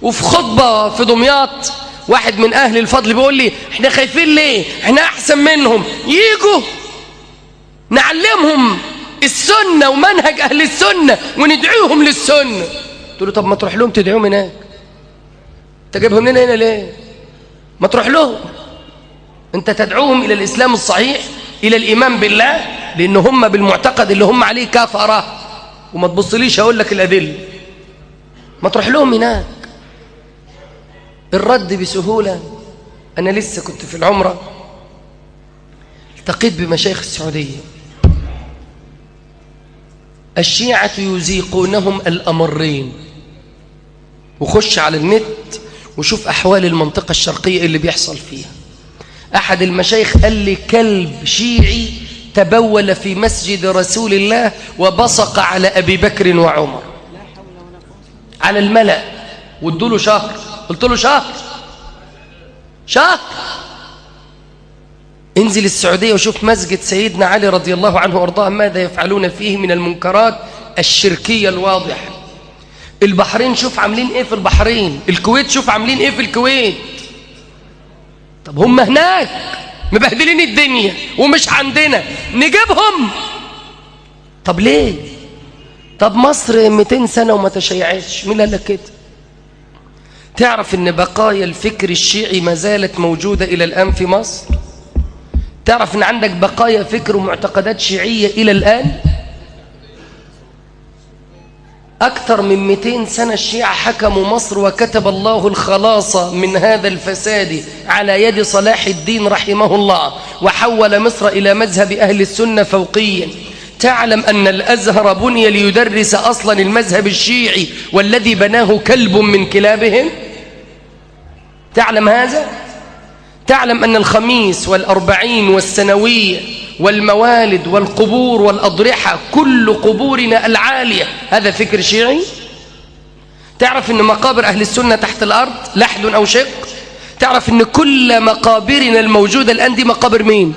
وفي خطبة في دمياط واحد من أهل الفضل بيقول لي احنا خايفين ليه؟ احنا أحسن منهم، ييجوا نعلمهم السنة ومنهج أهل السنة وندعوهم للسنة. قلت له طب ما تروح لهم تدعوهم هناك، انت جايبهم لنا هنا ليه؟ ما تروح لهم، انت تدعوهم إلى الإسلام الصحيح، إلى الإيمان بالله، لأن هم بالمعتقد اللي هم عليه كفرة. وما تبصليش أقول لك الأدلة، ما تروح لهم هناك. الرد بسهولة. أنا لسه كنت في العمرة، التقيت بمشايخ السعودية. الشيعة يزيقونهم الأمرين. وخش على النت وشوف أحوال المنطقة الشرقية اللي بيحصل فيها. أحد المشايخ قال لي كلب شيعي تبول في مسجد رسول الله وبصق على أبي بكر وعمر على الملأ، وادوا له شهر. قلت له شهر؟ شهر؟ انزل السعودية وشوف مسجد سيدنا علي رضي الله عنه وأرضاه ماذا يفعلون فيه من المنكرات الشركية الواضحة. البحرين شوف عاملين ايه في البحرين، الكويت شوف عاملين ايه في الكويت. طب هم هناك مبهدلين الدنيا ومش عندنا، نجيبهم؟ طب ليه؟ طب مصر 200 سنة وما تشيعتش، مين قال لك كده؟ تعرف ان بقايا الفكر الشيعي ما زالت موجودة إلى الآن في مصر؟ تعرف ان عندك بقايا فكر ومعتقدات شيعية إلى الآن؟ أكثر من 200 سنة الشيعة حكموا مصر، وكتب الله الخلاص من هذا الفساد على يد صلاح الدين رحمه الله، وحول مصر إلى مذهب أهل السنة فوقيا. تعلم أن الأزهر بني ليدرس أصلا المذهب الشيعي والذي بناه كلب من كلابهم؟ تعلم هذا؟ تعلم أن الخميس والأربعين والسنوية والموالد والقبور والأضرحة كل قبورنا العالية هذا فكر شيعي؟ تعرف أن مقابر أهل السنة تحت الأرض لحد أو شق؟ تعرف أن كل مقابرنا الموجودة الآن دي مقابر مين؟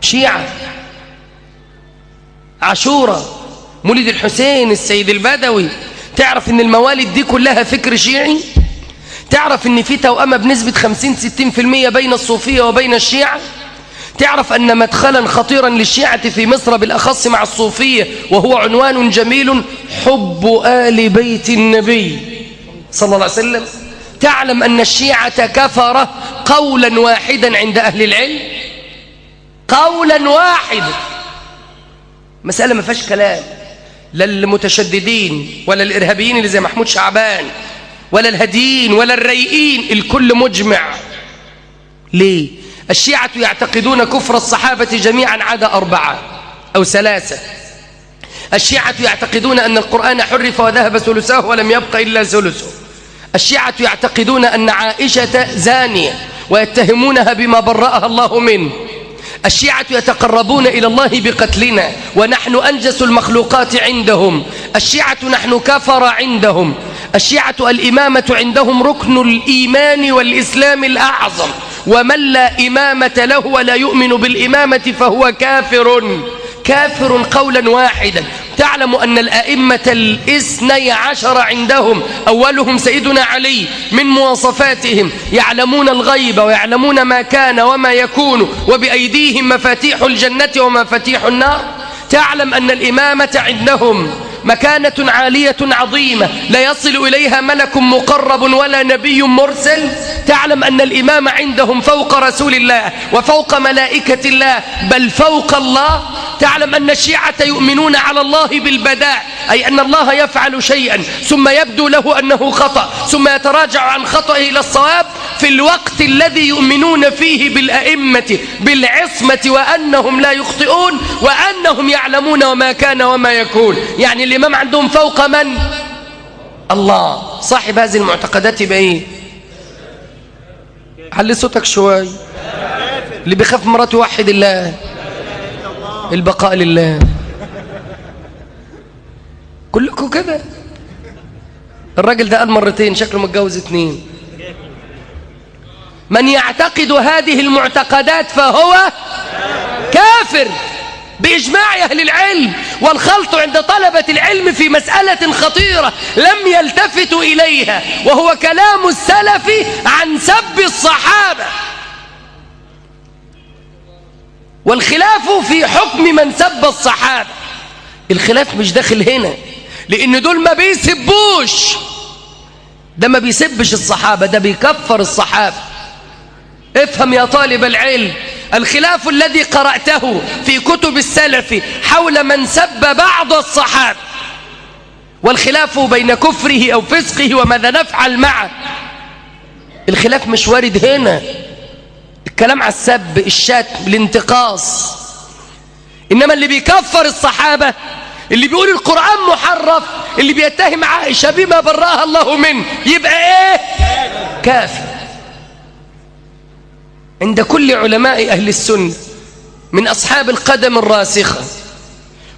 شيعة. عاشوراء، مولد الحسين، السيد البدوي. تعرف أن الموالد دي كلها فكر شيعي؟ تعرف أن في توأمة بنسبة 50-60% بين الصوفية وبين الشيعة؟ تعرف أن مدخلا خطيرا للشيعة في مصر بالأخص مع الصوفية، وهو عنوان جميل، حب آل بيت النبي صلى الله عليه وسلم؟ تعلم أن الشيعة كفرة قولا واحدا عند أهل العلم، قولا واحدا، مسألة ما فيهاش كلام، لا المتشددين ولا الإرهابيين اللي زي محمود شعبان ولا الهديين ولا الريئين، الكل مجمع. ليه؟ الشيعة يعتقدون كفر الصحابة جميعا عدا 4 أو 3. الشيعة يعتقدون أن القرآن حرف وذهب ثلثه ولم يبق إلا ثلثه. الشيعة يعتقدون أن عائشة زانية ويتهمونها بما برأها الله منه. الشيعة يتقربون إلى الله بقتلنا ونحن أنجس المخلوقات عندهم. الشيعة نحن كفر عندهم. الشيعة الإمامة عندهم ركن الإيمان والإسلام الأعظم، ومن لا إمامة له ولا يؤمن بالإمامة فهو كافر، كافر قولا واحدا. تعلم أن الأئمة 12 عندهم أولهم سيدنا علي، من مواصفاتهم يعلمون الغيب ويعلمون ما كان وما يكون، وبأيديهم مفاتيح الجنة ومفاتيح النار. تعلم أن الإمامة عندهم مكانة عالية عظيمة لا يصل إليها ملك مقرب ولا نبي مرسل. تعلم أن الإمام عندهم فوق رسول الله وفوق ملائكة الله، بل فوق الله. تعلم أن الشيعة يؤمنون على الله بالبداء، أي أن الله يفعل شيئا ثم يبدو له أنه خطأ ثم يتراجع عن خطئه إلى الصواب في الوقت الذي يؤمنون فيه بالأئمة بالعصمة، وأنهم لا يخطئون وأنهم يعلمون وما كان وما يكون. يعني الإمام عندهم فوق من؟ الله. صاحب هذه المعتقدات بإيه؟ علي صوتك شوي. اللي بيخاف مراته يوحد الله، البقاء لله. كلكم كده. الراجل ده قال مرتين، شكله متجوز 2. من يعتقد هذه المعتقدات فهو كافر. بإجماع أهل العلم. والخلط عند طلبة العلم في مسألة خطيرة لم يلتفتوا إليها، وهو كلام السلف عن سب الصحابة، والخلاف في حكم من سب الصحابة. الخلاف مش داخل هنا، لأن دول ما بيسبوش، ده ما بيسبش الصحابة، ده بيكفر الصحابة. افهم يا طالب العلم، الخلاف الذي قرأته في كتب السلف حول من سب بعض الصحابة، والخلاف بين كفره أو فسقه وماذا نفعل معه، الخلاف مش وارد هنا. الكلام على السب، الشتم، الانتقاص. إنما اللي بيكفر الصحابة، اللي بيقول القرآن محرف، اللي بيتهم عائشة بما براها الله منه، يبقى إيه؟ كافر. عند كل علماء أهل السنة من أصحاب القدم الراسخة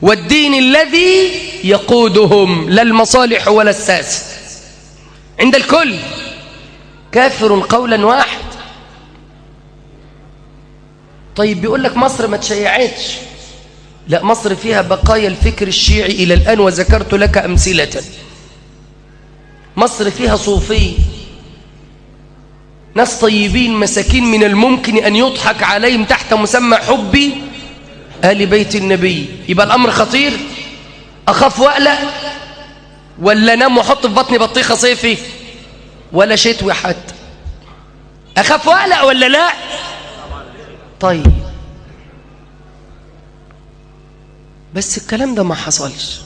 والدين الذي يقودهم، لا المصالح ولا الساسة، عند الكل كافر قولا واحد. طيب بيقول لك مصر ما تشيعتش. لا، مصر فيها بقايا الفكر الشيعي إلى الآن، وذكرت لك أمثلة. مصر فيها صوفي، ناس طيبين مساكين من الممكن أن يضحك عليهم تحت مسمى حب آل بيت النبي. يبقى الأمر خطير. أخاف وأقلق ولا نام وأحط في بطني بطيخة صيفي ولا شتوي حتى؟ أخاف وأقلق ولا لا؟ طيب بس الكلام ده ما حصلش.